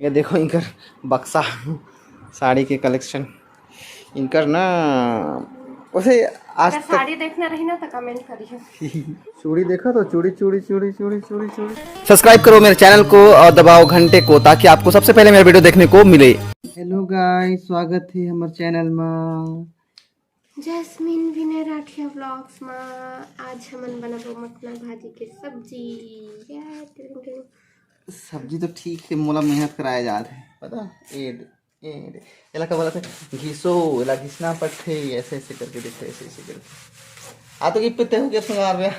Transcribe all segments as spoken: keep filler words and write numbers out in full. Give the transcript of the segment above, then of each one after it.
ये देखो इनकर बक्सा, साड़ी के कलेक्शन इनकर ना। वैसे आज अगर तक साड़ी देखना रही ना तो कमेंट करियो। चूड़ी देखो तो चूड़ी चूड़ी चूड़ी चूड़ी चूड़ी चूड़ी। सब्सक्राइब करो मेरे चैनल को और दबाओ घंटे को, ताकि आपको सबसे पहले मेरा वीडियो देखने को मिले। हेलो गाइस, स्वागत है हमारे चैनल में। जैस्मिन विनय राठिया व्लॉग्स में आज हमन बनाबो मखना भाजी के सब्जी। या, टिंग टिंग। सब्जी तो ठीक है, मोला मेहनत कराए जात है, पता? ए दे, ए दे। एला का बोलथे? घिसो, एला घिसना पड़थे, ऐसे ऐसे करके देखो, ऐसे ऐसे करके। आ तो गिफ्ट ते हो गया सुनार में।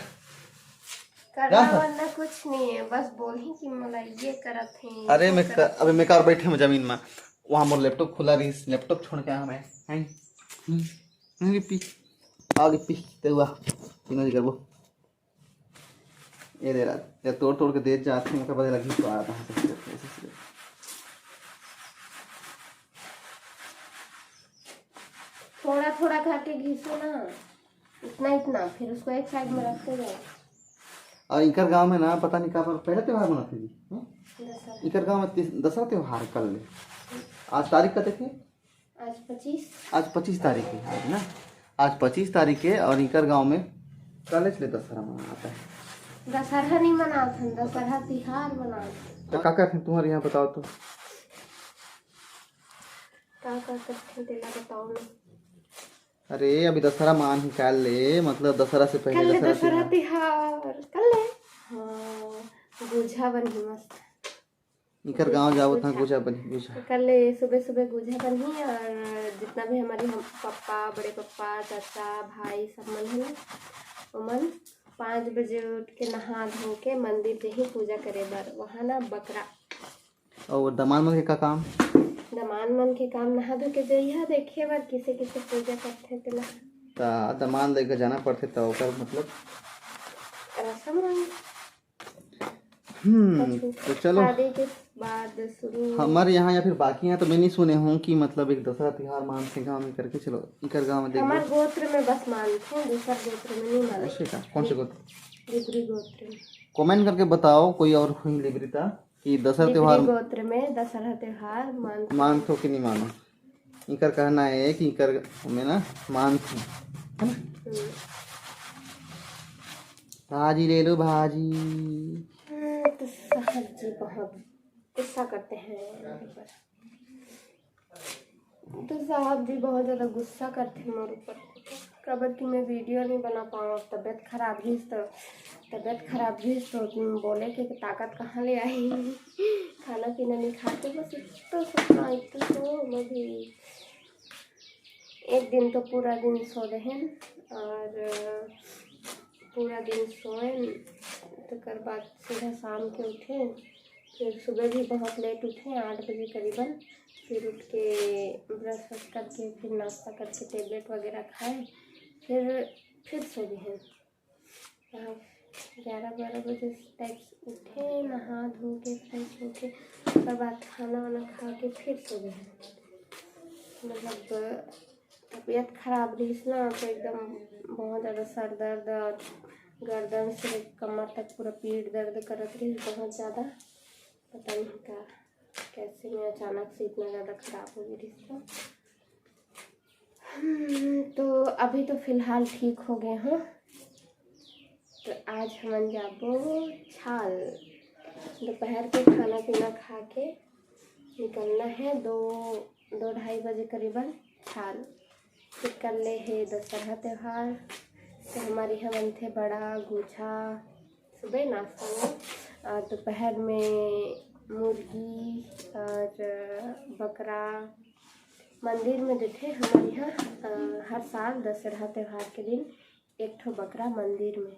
करना वरना कुछ नहीं है, बस बोलही कि मोला ये करत है। अरे मैं कर, अबे मैं कर बैठे हूँ जमीन में, वहाँ मोर लैपटॉप खुला रही, लैपटॉप छोड़ के आया मैं। हैं? हम्म। नहीं पी, आगे पी, ते हुआ, तीनों जी करबो। ये दे रहा, ये तोड़ तोड़ के दे जाते हैं, मतलब पता लगी तो आ रहा है। थोड़ा थोड़ा करके घिसो ना, इतना इतना, फिर उसको एक साइड में रखते जाओ। और इकर गांव में ना पता नहीं कहाँ पर पहला त्योहार मनाते जी, हैं? दशहरा। इकर गांव में तीस- दशहरा त्योहार कर ले। आज तारीख का देखिए, आज पच्चीस। आज पच्चीस तारीख है आज ना, आज पच्चीस तारीख है और इकर गांव में कल इसलिए दशहरा मनाता है। दशहरा नहीं मनात हन, दशहरा तिहार मनात हन। तो का करते हैं तुम्हारे यहाँ बताओ तो? का का करथे तेला बताओ ना। अरे अभी दशहरा मान ही काल ले, मतलब दशहरा से पहले कल ले दशहरा दशहरा त्योहार। तिहार कल ले। हाँ, गुझा बनही मस्त। इकर गांव जाओ था गुझा बनी गुझा। कल ले सुबह सुबह गुझा बनही और जितना भी हमारे हम पप्पा, बड़े पप्पा, चाचा, भाई सब मन है ना, ओमन पाँच बजे उठ के नहा धो के मंदिर जही पूजा करे बर। वहाँ ना बकरा और दमान मन के का काम? दमान मन के काम नहा धो के जइहा देखे बर किसे किसे पूजा करथे तेला। ता दमान लेके जाना पड़थे, तो ओकर मतलब रसम रही। हम्म। तो चलो, शादी के बाद शुरू। हमारे यहाँ या फिर बाकी यहाँ तो मैं नहीं सुने हूँ कि मतलब एक दशहरा तिहार मान से गाँव में करके, चलो इकर गाँव में देखो। हमार गोत्र में बस मानथे, दूसर गोत्र में नहीं माने। ऐसे का? कौन से गोत्र? लिबरी गोत्र में। कमेंट करके बताओ कोई और हुई लिबरिता कि दशहरा लिबरी त्योहार गोत्र में दशहरा त्योहार मान मानथो कि नहीं मानो। इकर कहना है कि इकर में ना मानथो, है ना? हम्म। भाजी ले लो भाजी। हम्म, तो साहब जी बहुत गुस्सा करते हैं मेरे ऊपर। तो साहब जी बहुत ज़्यादा गुस्सा करते हैं मेरे ऊपर, काबर कि मैं वीडियो नहीं बना पाऊँ। तबीयत खराब रहिस तो तबीयत खराब रहिस तो बोले कि ताकत कहाँ ले आई? खाना पीना नहीं खाते, बस इतना सोना, इतना सो मैं भी एक दिन तो पूरा दिन सो रहेन और पूरा दिन सोएन, तकर बाद सीधा शाम के उठेन। फिर सुबह भी बहुत लेट उठे, आठ बजे करीबन। फिर उठ के ब्रश व्रश करके फिर नाश्ता करके टेबलेट वगैरह खाए, फिर फिर सो गए हैं। यहाँ ग्यारह बारह बजे टाइप उठे, नहा धो के फ्रेश होके ओकर बाद खाना वाना खा के फिर सो गए हैं। मतलब तबीयत खराब रहिस ना, तो एकदम बहुत ज़्यादा सर दर्द और गर्दन से कमर तक पूरा पीठ दर्द करत रहिस बहुत ज़्यादा। पता नहीं का, कैसे मैं अचानक से इतना ज़्यादा खराब हो गई रहिस। हम्म, तो अभी तो फिलहाल ठीक हो गए हूँ। तो आज हमन जाबो छाल। दोपहर के खाना पीना खा के निकलना है दो, दो ढाई बजे करीबन छाल। फिर कल ले है दशहरा त्यौहार, तो हमारे यहाँ बनथे बड़ा गुझा सुबह नाश्ता में, और दोपहर में मुर्गी और बकरा मंदिर में देथे। हमारे यहाँ अ, हर साल दशहरा त्यौहार के दिन एक ठो बकरा मंदिर में।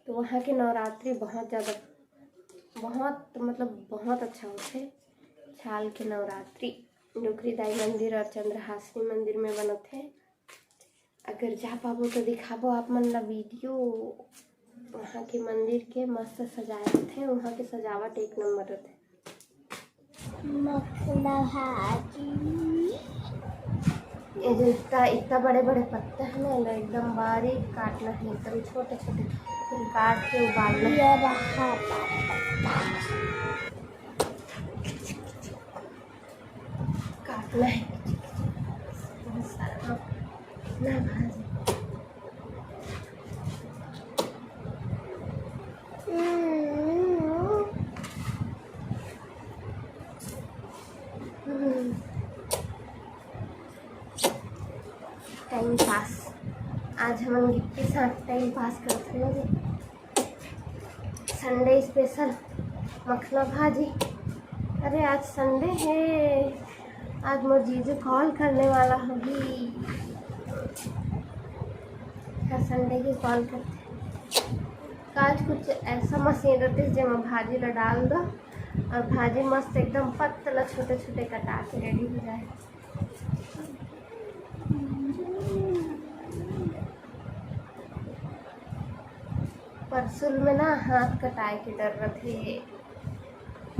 तो वहाँ के नवरात्रि बहुत ज़्यादा, बहुत मतलब बहुत अच्छा होथे। छाल के नवरात्रि डोकरी दाई मंदिर और चंद्रहासिनी मंदिर में बनथे। अगर जा पाबो तो दिखाबो आप मन ला वीडियो। वहाँ के मंदिर के मस्त सजाए रथे, वहाँ के सजावट एक नंबर रथे। मखना भाजी। ये जो इतना, इतना बड़े बड़े पत्ता है ना, एला एकदम बारीक काटना है, एकदम छोटे छोटे। काट के उबालना है। ये रहा। काटना है। बहुत सारा ना भाजी। Time pass. आज हमन गिट्टी साथ टाइम पास करत हन। संडे स्पेशल मखना भाजी। अरे, आज संडे है, आज मोर जीजू कॉल करने वाला होही। हर संडे के कॉल करथे। आज कुछ ऐसा मशीन रहिस, जेमा भाजी ला डाल दो और भाजी मस्त एकदम पतला, छोटे-छोटे कटा के रेडी हो जाए। परसुल में ना हाथ कटाए के डर रथे।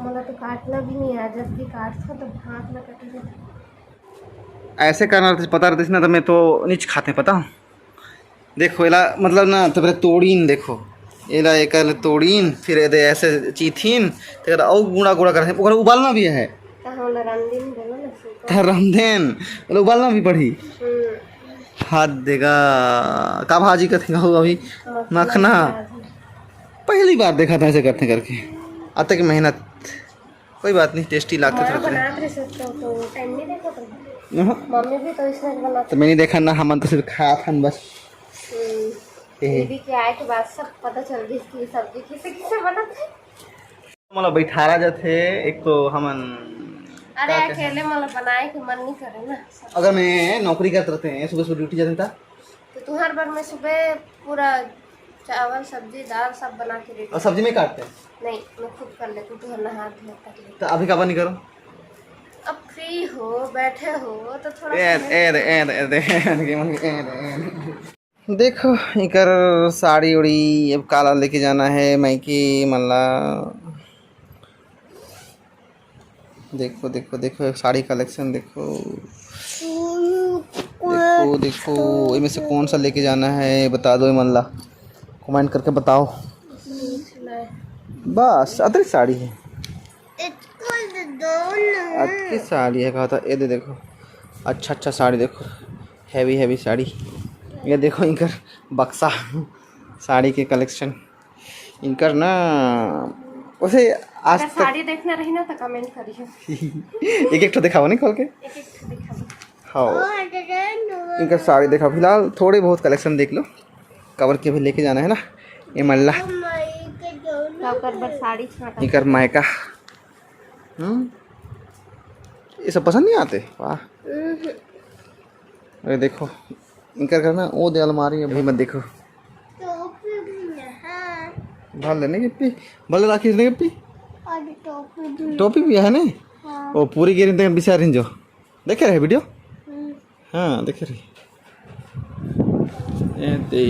मोला तो काटना भी नहीं आय, जब भी काटथों तो हाथ ला कटे रथे। ऐसे करना रहतिस, पता रहतिस ना, तो मैं तो निच खाते, पता। देखो, एला मतलब ना, तो पहले तोड़ीन, देखो, एला एकर ले तोड़ीन, फिर एदे ऐसे चीथीन, तेकर अउ गुड़ा गुड़ा करथे, ओकर उबालना भी है। त हमला रांधेन बोलो ना, सीखो। त रांधेन, ओला उबालना भी पड़ही। हम्म। हाथ देगा, का भाजी कथे हो अभी? मखना मखना। भाजी। पहली बार देखा था ऐसे करते करके, अतक मेहनत। कोई बात नहीं, टेस्टी लागथे हमारा थोड़ा थोड़ा। बनात रहे सब तो, तो टाइम नहीं देखा तुम। अहं। मम्मी भी तो इसने बनाते। तो मैंने देखा ना, हमन तो सिर्फ खात हन बस। हम्म। ए। दीदी के आए के बाद सब पता चल गई कि सब्जी किसे किसे बनाते हैं। मोला बैठारा जाथे, एक तो हमन अरे, का कहे? अकेले मोला बनाए के मन नहीं करे ना। अगर मैं नौकरी करत रहते हैं, सुबह सुबह ड्यूटी जाते था। तो तुहर बर मैं सुबह पूरा चावल, सब्जी, दाल सब बना के रेडी। और सब्जी में काटते हैं? नहीं, मैं खुद कर लेती हूँ, तुहर नहा धोए तक ले। तो अभी काबर नहीं करो? अब फ्री हो, बैठे हो, तो थोड़ा ए, सा ए, रे, ए, रे, ए, रे, ए, रे, ए, रे, ए, रे। देखो, इकर साड़ी उड़ी अब काला लेके जाना है मायके मन ला। देखो, देखो, देखो, साड़ी कलेक्शन देखो। देखो, देखो, इनमें से कौन सा लेके जाना है, बता दो मन ला, कमेंट करके बताओ। बस अतरी साड़ी है। इसको दे दो ना। अच्छी साड़ी है, कहा था, ये दे देखो, अच्छा अच्छा साड़ी देखो, हैवी हैवी साड़ी। ये देखो इनकर बक्सा, साड़ी के कलेक्शन इनकर ना। वैसे आज अगर तक साड़ी देखना रही ना तो कमेंट करियो। एक एक ठो दिखाओ नहीं खोल के। एक एक ठो दिखाओ। हाँ, इनकर साड़ी देखा, फिलहाल थोड़े बहुत कलेक्शन देख लो, काबर के अभी लेके जाना है ना ये मन ला। तो ओकर बर साड़ी छांटा। इनकर मायका। हम्म, ये सब पसंद नहीं आते। वाह। अरे देखो, इनकर घर ना वो दे अलमारी है, भाई मत देखो। टोपी भी है। भर लेने गिप्पी, भर ले राखी ने गिप्पी। और टोपी भी। टोपी भी है ने? हाँ। वो पूरी गिरी तक बिचारिन जो देखे रहे वीडियो। हम्म। हाँ, देखे रहे। ए दे।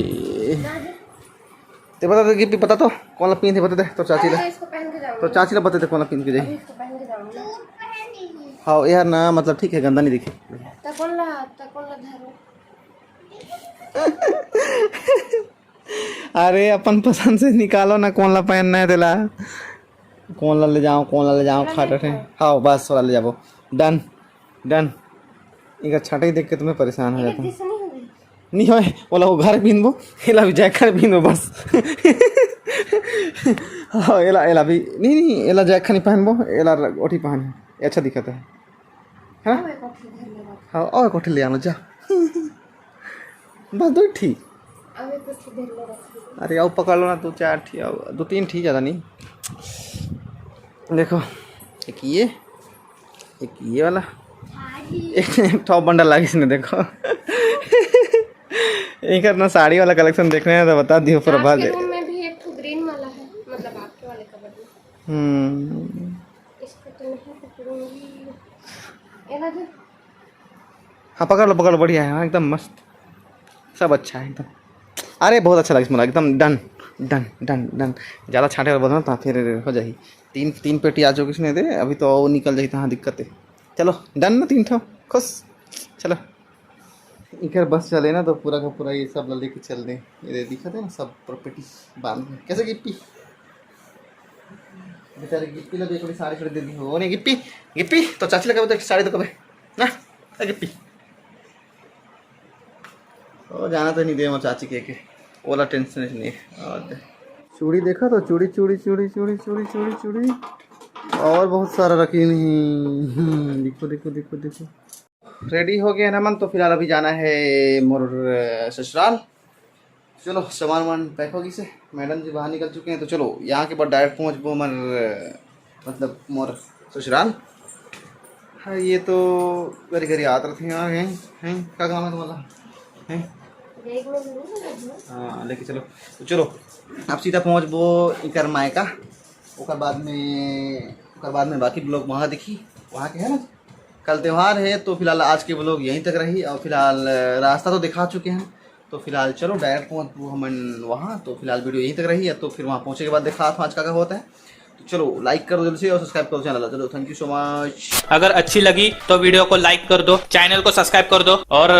ते बता दे गिप्पी, पता तो कौन ला पीन थे, बता दे तो चाची ला। अरे, इसको पहन के जाऊंगी। तो चाची ला बता दे कौन ला पीन के जाई। अभी इसको पहन के जाऊंगी। हाँ यार ना, मतलब ठीक है, गंदा नहीं दिखे। तो कौन ला, तो कौन ला धरो? अरे अपन पसंद से निकालो ना, कौन ला पहनना है तेला, कौन ला ले जाओ, कौन ला ले जाओ, खा डटे। हाँ बस वाला ले जाबो। Done, done. इनका छाटई देख के तुम्हें परेशान हो जाता हूँ। नहीं होए, ओला वो घर पीनबो, एला भी जाए घर पीनबो बस। हाँ, एला, एला भी नहीं, नहीं, एला जाए खानी पहनबो, एला ओठी पहन, ये अच्छा दिखता है। है ना? हाँ, और कोठी ले आना जा। बस दो ठी। अरे आओ पकड़ लो ना, दो चार ठी, आओ, दो तीन ठी, ज़्यादा नहीं। देखो, एक ये, एक ये वाला, एक, एक ठो बंडल लागिस ने, देखो। एक ना साड़ी वाला कलेक्शन देखने हैं तो बता दियो, प्रभा दे। रूम में भी एक ठो ग्रीन वाला है, मतलब आपके वाले कबर्ड में। हम्म। इसको तो नहीं पकड़ूंगी। ये ना जो हाँ, पकड़ लो, पकड़ लो, बढ़िया है, हाँ, एकदम मस्त, सब अच्छा है एकदम। अरे बहुत अच्छा लगिस मोला, एकदम डन, डन, डन, डन। ज़्यादा छांटे वाला बोलना तो फिर हो जाही। तीन, तीन पेटी आ चुकी इसने दे, अभी तो वो निकल जाही तो हाँ दिक्कत है। चलो डन ना, तीन ठो खुश। चलो इकर बस चले ना तो पूरा का पूरा ये सब ला लेके चल दे। ये दे दिखत हे ना, सब प्रॉपर्टी बांध के। कैसे गिप्पी? बेचारे गिप्पी ला भी एक बड़ी साड़ी खरीद दे दी हो। नहीं गिप्पी, गिप्पी तो चाची लगा तो साड़ी तो कबे ना, ए गिप्पी। ओ जाना तो नहीं दे मोर चाची के, के। ओला टेंशन नहीं है। और दे। चूड़ी देखा तो चूड़ी, चूड़ी, चूड़ी, चूड़ी, चूड़ी, चूड़ी, चूड़ी। और बहुत सारा रखी नहीं। हम्म, देखो, देखो, देखो, देखो। रेडी हो गए ना मन, तो फिलहाल अभी जाना है मोर, अ, ससुराल। चलो, सामान वामान पैक हो गई से, मैडम जी बाहर निकल चुके हैं, तो चलो, यहाँ के बाद डायरेक्ट पहुँचबो मोर, अ, मतलब मोर ससुराल। हाँ, ये तो घरी घरी आत रथे यार, हैं, हैं, का काम है तुम्हारा? हैं? हाँ, लेके चलो। तो चलो, अब सीधा पहुँचबो इकर मायका, ओकर बाद में, ओकर बाद में बाकी ब्लॉग वहाँ दिखी, वहाँ के है ना। कल त्यौहार है, तो फिलहाल आज के ब्लॉग यहीं तक रही, और फिलहाल, अ, रास्ता तो दिखा चुके हैं, तो फिलहाल चलो डायरेक्ट पहुँचबो हमन वहाँ। तो फिलहाल वीडियो यहीं तक रही है, तो फिर वहाँ पहुँचे के बाद दिखात हूँ आज का, का होता है। तो चलो, लाइक कर दो जल्दी से और सब्सक्राइब करो चैनल। चलो, thank you so much। अगर अच्छी लगी तो वीडियो को लाइक कर दो, चैनल को सब्सक्राइब कर दो और